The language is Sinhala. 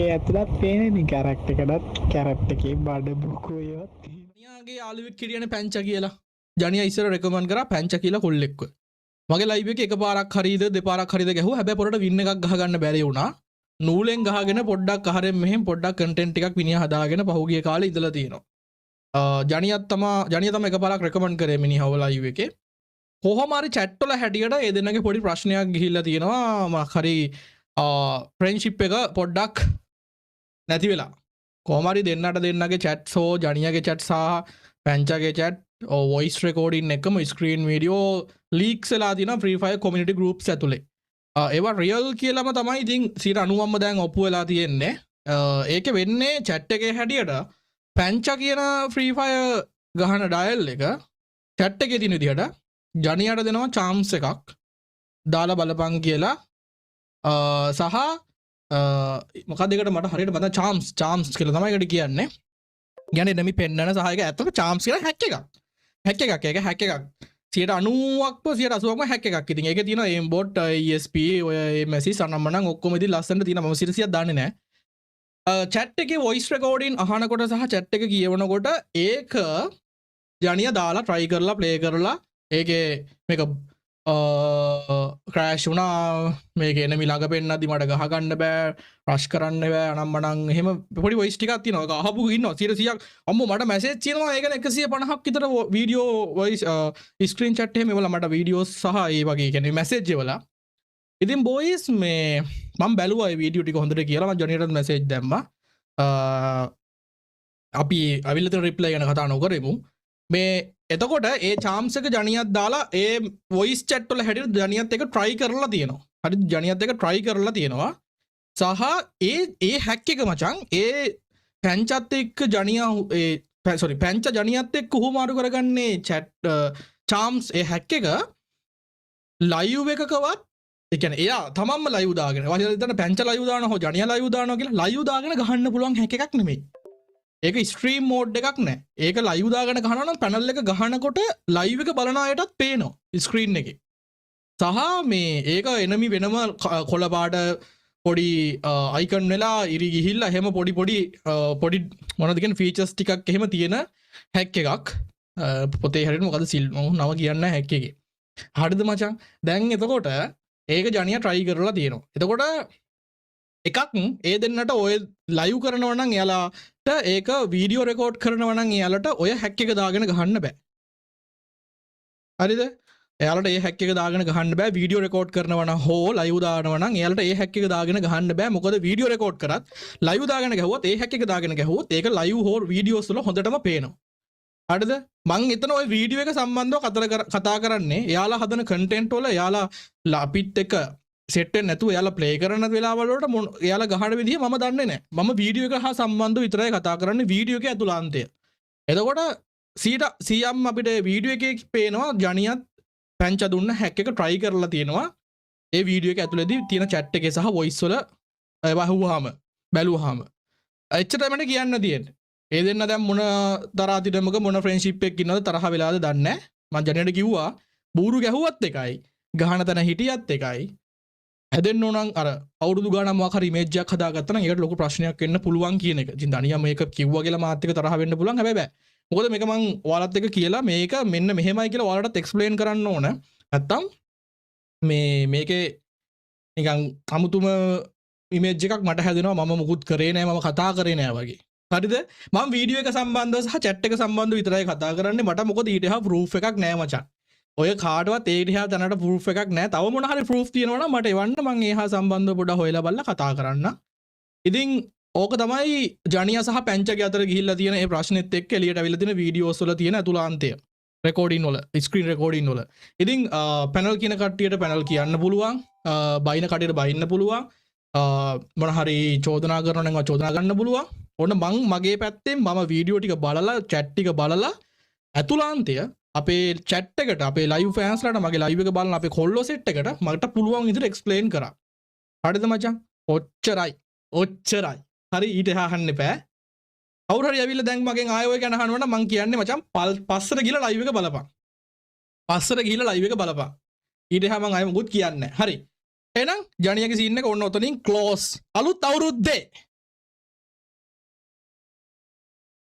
ඒ ඇතුළත් පේන ඉතින් කැරක්ටර් එකටත් කැරක්ටර් එකේ බඩ බුකෝ ඒවත් තියෙනවා. ජනියාගේ යාළුවෙක් හිටියනේ පැංචා කියලා. ජනියා ඉස්සර රෙකමන්ඩ් කරා පැංචා කියලා කොල්ලෙක්ව. මගේ ලයිව් එකේ එකපාරක් හරියද දෙපාරක් හරියද ගැහුවා. හැබැයි පොරට වින් එකක් ගහගන්න බැරි වුණා. නූලෙන් ගහගෙන පොඩ්ඩක් අහරෙන් මෙහෙන් පොඩ්ඩක් කන්ටෙන්ට් ටිකක් මිනිහා හදාගෙන පහුගිය කාලේ ඉඳලා තියෙනවා. ජනියා තමා එකපාරක් රෙකමන්ඩ් කරේ මිනිහව ලයිව් එකේ. කොහොම හරි චැට් වල හැටියට ඒ දෙන්නගේ පොඩි ප්‍රශ්නයක් ගිහිල්ලා තියෙනවා. මොකක් හරි ෆ්‍රෙන්ඩ්ෂිප් එක පොඩ්ඩක් නැති වෙලා. කොහොම හරි දෙන්නට දෙන්නගේ චැට්ස් හෝ ජනියාගේ චැට් සහ පැංචාගේ චැට් වොයිස් රෙකෝඩින් එකම ස්ක්‍රීන් වීඩියෝ ලීක්ස් වෙලා තියෙනවා ෆ්‍රී ෆයර් කොමියුනිටි ගෲප්ස් ඇතුලේ. ඒවා රියල් කියලාම තමයි ඉතින් 90%ක්ම දැන් ඔප්පු වෙලා තියෙන්නේ. ඒකේ වෙන්නේ චැට් එකේ හැටියට පැංචා කියන ෆ්‍රී ෆයර් ගහන ඩයල් එක චැට් එකේ තියෙන විදිහට ජනියාට දෙනවා චාම්ස් එකක් දාලා බලපන් කියලා. සහ මොකක්ද ඒකට මට හරියට මතක චාම්ස් චාම්ස් කියලා තමයි ඒකට කියන්නේ. කියන්නේ එනමි පෙන්නන සහ ඒක ඇත්තටම චාම්ස් කියලා හැක් එකක්. හැක් එකක්, ඒක හැක් එකක්. 90%ක්ම 80%ක්ම හැක් එකක්. ඉතින් ඒකේ තියෙනවා aim bot, ESP, ඔය aim assist අනම්මනම් ඔක්කොම ඉතින් ලස්සනට තියෙනවා. මම 100%ක් දන්නේ නෑ. චැට් එකේ වොයිස් රෙකෝඩින් අහනකොට සහ චැට් එක කියවනකොට ඒක ජනියා දාලා ට්‍රයි කරලා ප්ලේ කරලා ඒකේ මේක ක්‍රෑෂ් වුණා, මේක එනමි ළඟ පෙන්නද්දි මට ගහගන්න බෑ, රෂ් කරන්න බෑ, අනම්මනම් එහෙම පොඩි වොයිස් ටිකක් තියෙනවා. ඒක අහපු ඉන්නවා 100%ක්. අම්මෝ මට මැසේජ් තියෙනවා ඒ ගැන 150ක් විතර වීඩියෝ වොයිස් ස්ක්‍රීන් චැට් එහෙම එවලා මට වීඩියෝස් සහ ඒ වගේ කියන්නේ මැසේජ් එවලා. ඉතින් බොයිස් මේ මම බැලුවා ඒ වීඩියෝ ටික හොඳට කියලා. මං ජොනියටත් මැසේජ් දැම්මා. අපි අවිල්ලා තියෙන රිප්ලයි ගැන කතා නොකරමු. මේ එතකොට ඒ චාම්ස් එක ජනියක් දාලා ඒ වොයිස් චැට් වල හැටියට ජනියත් එක ට්‍රයි කරලා තියෙනවා. හරි, ජනියත් එක ට්‍රයි කරලා තියෙනවා. සහ ඒ ඒ හැක් එක මචං ඒ පැංචත් එක්ක ජනියා ඒ සෝරි පැංච ජනියත් එක්ක හුවමාරු කරගන්නේ චැට් චාම්ස් ඒ හැක් එක ලයිව් එකකවත්, ඒ කියන්නේ එයා තමන්ම ලයිව් දාගෙන වචන හිතන්න පැංච ලයිව් දානවා හෝ ජනියා ලයිව් දානවා කියලා ලයිව් දාගෙන ගහන්න පුළුවන් හැක් එකක් නෙමෙයි. ඒක ස්ට්‍රීම් මෝඩ් එකක් නෑ. ඒක ලයිව් දාගෙන ගහනවා නම් පැනල් එක ගහනකොට ලයිව් එක බලන අයටත් පේනවා ස්ක්‍රීන් එකේ. සහ මේ ඒක එනමි වෙනම කොළ පාට පොඩි අයිකන් වෙලා ඉරි ගිහිල්ලා එහෙම පොඩි පොඩි පොඩි මොනවද කියන්නේ ෆීචර්ස් ටිකක් එහෙම තියෙන හැක් එකක්. පොතේ හැටියට මොකද සිල් මම නම කියන්නේ නැහැ හැක් එකේ. හරිද මචං? දැන් එතකොට ඒක ජනියා ට්‍රයි කරලා තියෙනවා. එතකොට එකක් ඒ දෙන්නට ඔය ලයිව් කරනවා නම් එයාලාට ඒක වීඩියෝ රෙකෝඩ් කරනවා නම් එයාලට ඔය හැක් එක දාගෙන ගහන්න බෑ. හරිද? එයාලට ඒ හැක් එක දාගෙන ගහන්න බෑ. වීඩියෝ රෙකෝඩ් කරනවා නම් හෝ ලයිව් දානවා නම් එයාලට ඒ හැක් එක දාගෙන ගහන්න බෑ. මොකද වීඩියෝ රෙකෝඩ් කරත් ලයිව් දාගෙන ගැහුවොත් ඒ හැක් එක දාගෙන ගැහුවොත් ඒක ලයිව් හෝ වීඩියෝස් වල හොඳටම පේනවා. හරිද? මං එතන ඔය වීඩියෝ එක සම්බන්ධව කතා කරන්නේ එයාලා හදන කන්ටෙන්ට් වල එයාලා අපිත් එක්ක සෙට් වෙන්නේ නැතුව එයාලා ප්ලේ කරන වෙලාවල් වලට එයාලා ගහන විදිහ මම දන්නේ නැහැ. මම වීඩියෝ එක හා සම්බන්ධව විතරයි කතා කරන්නේ වීඩියෝ එකේ ඇතුළාන්තය. එතකොට 100%ක්ම අපිට වීඩියෝ එකේ පේනවා ජනියත් පැංච දුන්න හැක් එක ට්‍රයි කරලා තියෙනවා. ඒ වීඩියෝ එක ඇතුළේදී තියෙන චැට් එකේ සහ වොයිස් වල ඒවා ඇහුවාම බැලුවාම එච්චරයි මට කියන්න තියෙන්නේ. ඒ දෙන්න දැන් මොන තරහතිරමක මොන ෆ්‍රෙන්ඩ්ෂිප් එකක් ඉන්නවද තරහ වෙලාද දන්නේ නැහැ. මං ජනියට කිව්වා බූරු ගැහුවත් එකයි ගහන තැන හිටියත් එකයි හැදෙන්න ඕන නම් අර අවුරුදු ගානක් මොකක් හරි ඉමේජ් එකක් හදාගත්තා නම් ඒකට ලොකු ප්‍රශ්නයක් වෙන්න පුළුවන් කියන එක. ඉතින් දනියා මේක කිව්වා කියලා මාත් එක්ක තරහ වෙන්න පුළුවන්. හැබැයි බෑ. මොකද මේක මං ඔයාලත් එක්ක කියලා මේක මෙන්න මෙහෙමයි කියලා ඔයාලටත් එක්ස්ප්ලේන් කරන්න ඕන. නැත්තම් මේ මේකේ නිකන් අමුතුම ඉමේජ් එකක් මට හැදෙනවා මම මුකුත් කරේ නෑ මම කතා කරේ නෑ වගේ. හරිද? මම වීඩියෝ එක සම්බන්ධව සහ චැට් එක සම්බන්ධව විතරයි කතා කරන්නේ. මට මොකද ඊට එහා ප්‍රූෆ් එකක් නෑ මචං. ඔය කාටවත් ඒට එහා තැනට ප්‍රූෆ් එකක් නෑ. තව මොන හරි ප්‍රූෆ් තියෙනවා නම් මට එවන්න මං ඒ හා සම්බන්ධව පොඩ්ඩක් හොයලා බලලා කතා කරන්න. ඉතින් ඕක තමයි ජනියා සහ පැංචගේ අතර ගිහිල්ලා තියෙන ඒ ප්‍රශ්නෙත් එක්ක එළියට ඇවිල්ලා තියෙන වීඩියෝස් වල තියෙන ඇතුළාන්තය. රෙකෝඩින් වල, ස්ක්‍රීන් රෙකෝඩින් වල. ඉතින් පැනල් කියන කට්ටියට පැනල් කියන්න පුළුවන්, බයින කට්ටියට බයින්න පුළුවන්, මොන හරි චෝදනා කරනවා නම් ඒවා චෝදනා කරන්න පුළුවන්. ඔන්න මං මගේ පැත්තෙන් මම වීඩියෝ ටික බලලා චැට් ටික බලලා ඇතුළාන්තය අපේ චැට් එකට අපේ ලයිව් ෆෑන්ස්ලාට මගේ ලයිව් එක බලන අපේ කොල්ලෝ සෙට් එකට මට පුළුවන් විදිහට එක්ස්ප්ලේන් කරා. හරිද මචං? ඔච්චරයි. ඔච්චරයි. හරි ඊට එහා අහන්න එපා. කවුරු හරි ඇවිල්ලා දැන් මගෙන් ආයෙ ඔය ගැන අහනවා නම් මං කියන්නේ මචං පස්සට ගිහලා ලයිව් එක බලපන්. පස්සට ගිහලා ලයිව් එක බලපන්. ඊට එහා මං ආයෙ මොකුත් කියන්නේ නැහැ. හරි. එහෙනම් ජනියාගේ සීන් එක ඔන්න ඔතනින් ක්ලෝස්. අලුත් අවුරුද්දේ.